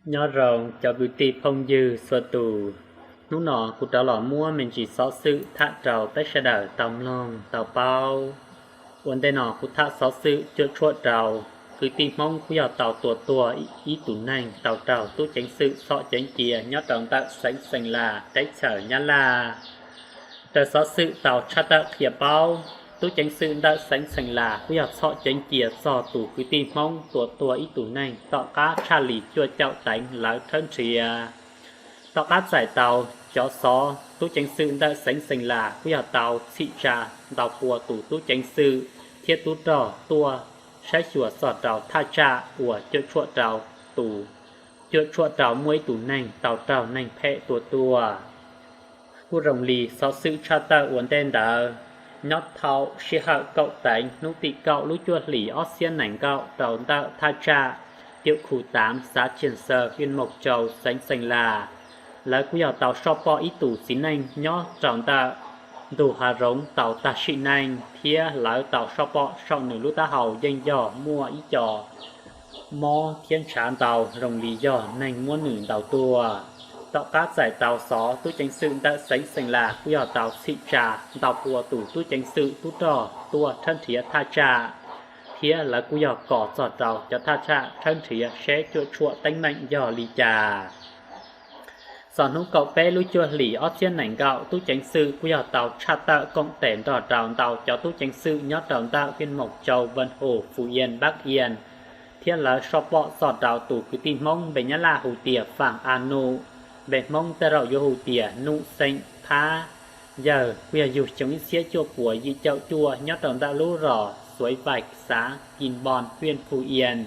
Nyob zoo cov kwv tij phooj ywg txhua tus, hnub no kuv rov los muab me ntsis xov xwm tham rau peb sawv daws tau mloog tau paub. Ua ntej no kuv tham xov xwm cuam tshuam rau kwv tij Hmoob kuj yog tau tua tuag ib tus neeg tau raug tub ceev xwm txhom ceev cia nyob rau ntawm xeev Xeem Las teb chaws Nyab Laj. Raws xov xwm tau tshaj tawm qhia paub, tub ceev xwm ntawm xeev Xeem Las kuj yog txhom ceev cia txog tus kwv tij Hmoob tua tuag ib tus neeg tom qab tshaj li cuaj caum teev lawv rhawb nrhiav. Tom qab txais tau cov xov, tub ceev xwm ntawm xeev Xeem Las kuj yog tau txhim tsa ntau pua tus tub ceev xwm thiab tub rog tuaj saib xyuas txog rau thaj tsam uas cuam tshuam rau tus, cuam tshuam rau muaj ib tus neeg tau raug neeg phem tua tuag. Kuj zoo li xov xwm tshaj tawm ua ntej ntawd, nyob thaum sij hawm kaum teev hnub tim kaum lub cuaj hlis ob txhiab nees nkaum rau ntawm thaj tsam Tiaum Khu Tav xav Tsiag Xaw Viaj Moos Tsau xeev Xeem Las, lawv kuj yog tau soj pom ib tus txiv neej nyob rau ntawm ntug hav zoov tau tag sim neej thiab lawv tau soj pom saum nws lub taub hau yeej yog muaj ib co mob thiab ntshav ntau zoo li yog neeg muab nws ntaus tuag. Tom qab txais tau xov, tub ceev xwm ntawm xeev Xeem Las kuj yog tau txhim tsa ntau pua tus tub ceev xwm tub rog tuaj rhawb nrhiav thaj tsam, thiab lawv kuj yog kos txog rau cov thaj tsam rhawb nrhiav seb cuam tshuam teeb meem yog li cas. Txog hnub kaum peb lub cuaj hlis ob txhiab nees nkaum, tub ceev xwm kuj yog tau tshaj tawm koom tes nrog rau ntau cov tub ceev xwm nyob rau ntawm Viaj Moos Tsau, Vaj Hum, Fu Ian, Npab Ian, thiab lawv soj pom txog rau tus kwv tij Hmoob npe Nyab Laj hu tias Faam A Num, npe Hmoob tej zaum yuav hu tias Num Xeem Phab. Yawg kuj yog yug xyoo ib txhiab cuaj puas yim caum cuaj nyob rau ntawm lub zos Xuav Vais xav Kis Npos, Viaj Fu Ian.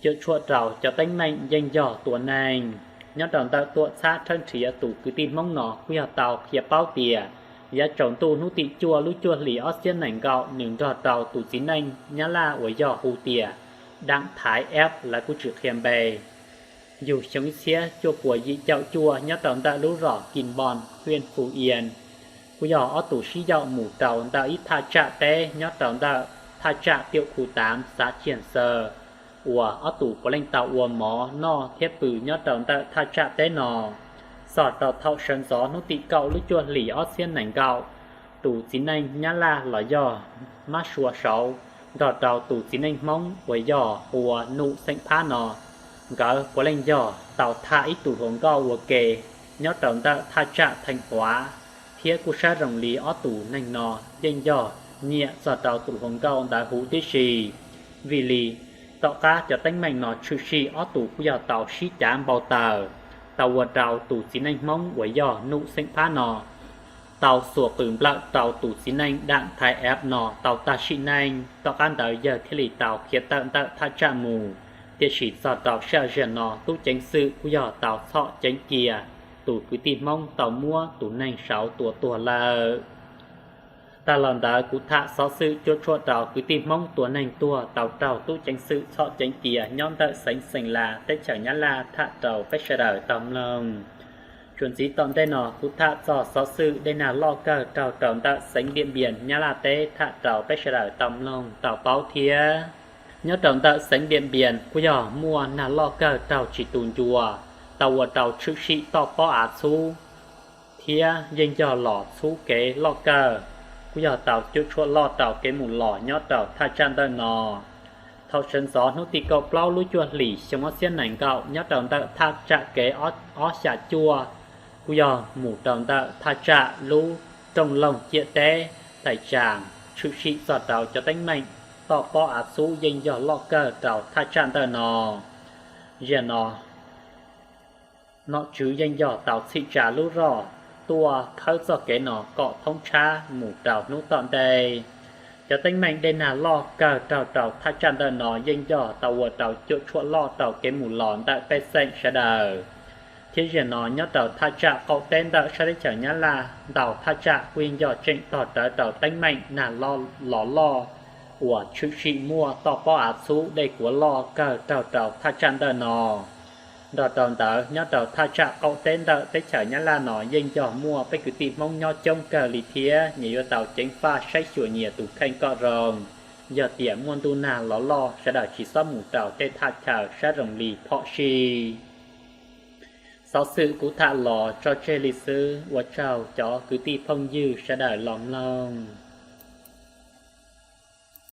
Cuam tshuam rau cov teeb meem yeej yog tua neeg. Nyob rau ntawm tuam txhab rhawb nrhiav tus kwv tij Hmoob no kuj yog tau qhia paub tias yav tsaus ntuj hnub tim cuaj lub cuaj hlis ob txhiab nees nkaum, nws nrog rau tus txiv neej Nyab Laj uas yog hu tias Dam Thaiv Eb, lawv kuj tsis qhia npe, yug xyoo ib txhiab cuaj puas yim caum cuaj nyob rau ntawm lub zos Kis Npos, Viaj Fu Ian, kuj yog ob tus sib yaum mus rau ntawm ib thaj tsam teb nyob rau ntawm thaj tsam Tiaum Khu Tav xav Tsiag Xaw, uas ob tus puav leej tau ua mov noj thiab pw nyob rau ntawm thaj tsam teb no. Txog rau thaum sawv ntxov hnub tim kaum lub cuaj hlis ob txhiab nees nkaum, tus txiv neej Nyab Laj los yog Mab Sua Sauv nrog rau tus txiv neej Hmoob uas yog hu ua Num Xeem Phab no, nkawd puav leej yog tau tham ib tug hluas nkauj ua ke nyob rau ntawm thaj tsam Theej Huav, thiab kuj saib zoo li ob tus neeg no yeej yog nyiam txog rau tus hluas nkauj ntawd huv tib si. Vim li tom qab cov teeb meem no tshwm sim, ob tus kuj yog tau sib cav npau taws, tau ua rau tus txiv neej Hmoob uas yog Num Xeem Phab no tau xuas qws nplawm rau tus txiv neej Dam Thaiv Eb no tau tag sim neej. Tom qab ntawd yawg thiaj li tau khiav tawm ntawm thaj tsam mus, tiam sis txog rau sij hawm ziag no tub ceev xwm kuj yog tau txhom ceev cia tus kwv tij Hmoob tau muab tus neeg saud tua tuag lawm. Tag los ntawd kuv tham xov xwm cuam tshuam rau kwv tij Hmoob tua neeg tuag tau raug tub ceev xwm txhom ceev cia nyob ntawm xeev Xeem Las teb chaws Nyab Laj tham rau peb sawv daws tau mloog. Tsuas ntxiv tom ntej no kuv tham txog xov xwm dej nag loj kawg raug rau ntawm xeev Diam Npias Nyab Laj teb tham rau peb sawv daws tau mloog tau paub thiab. Nyob rau ntawm xeev Diam Npias kuj yog muaj nag loj kawg raug tsis tu ncua, tau ua rau tshwm sim toj pob av txhub, thiab yeej yog los txhub kev loj kawg, kuj yog tau cuam tshuam loj rau kev mus los nyob rau thaj tsam ntawm no. Thaum sawv ntxov hnub tim kaum plaub lub cuaj hlis xyoo ob txhiab nees nkaum, nyob rau ntawm thaj tsam kev ob xya cuaj, kuj yog mus rau ntawm thaj tsam lub rooj loog ciam teb Tais Tsaas, tshwm sim txog rau cov teeb meem toj pob av txhub yeej yog loj kawg rau thaj tsam ntawm no. Ziag no nom tswv yeej yog tau txhim tsa lub roj tuaj khawb txoj kev no kom thoob tshab mus rau hnub tom ntej. Cov teeb meem dej nag loj kawg raug rau thaj tsam ntawm no yeej yog tau ua rau cuam tshuam loj rau kev mus los ntawm pej xeem sawv daws. Thiab ziag no nyob rau thaj tsam qaum teb ntawm sab teb chaws Nyab Laj ntau thaj tsam kuj yeej yog tseem tog rawv rau teeb meem nag los loj uas tshwm sim muaj toj pob av txhub dej kuav loj kawg raug rau thaj tsam ntawm no. Nrog rau ntawd nyob rau thaj tsam qaum teb ntawm teb chaws Nyab Laj no yeej yog muaj peb kwv tij Hmoob nyob coob kawg li thiab nyias yuav tau ceev faj saib xyuas nyias tus kheej kom zoo. Yog tias muaj ntuj nag los loj sawv daws tsis txhob mus rau tej thaj chaw saib zoo li phom sij. Xov xwm kuv tham los tso tseg li xwb, ua tsaug cov kwv tij phooj ywg sawv daws los mloog.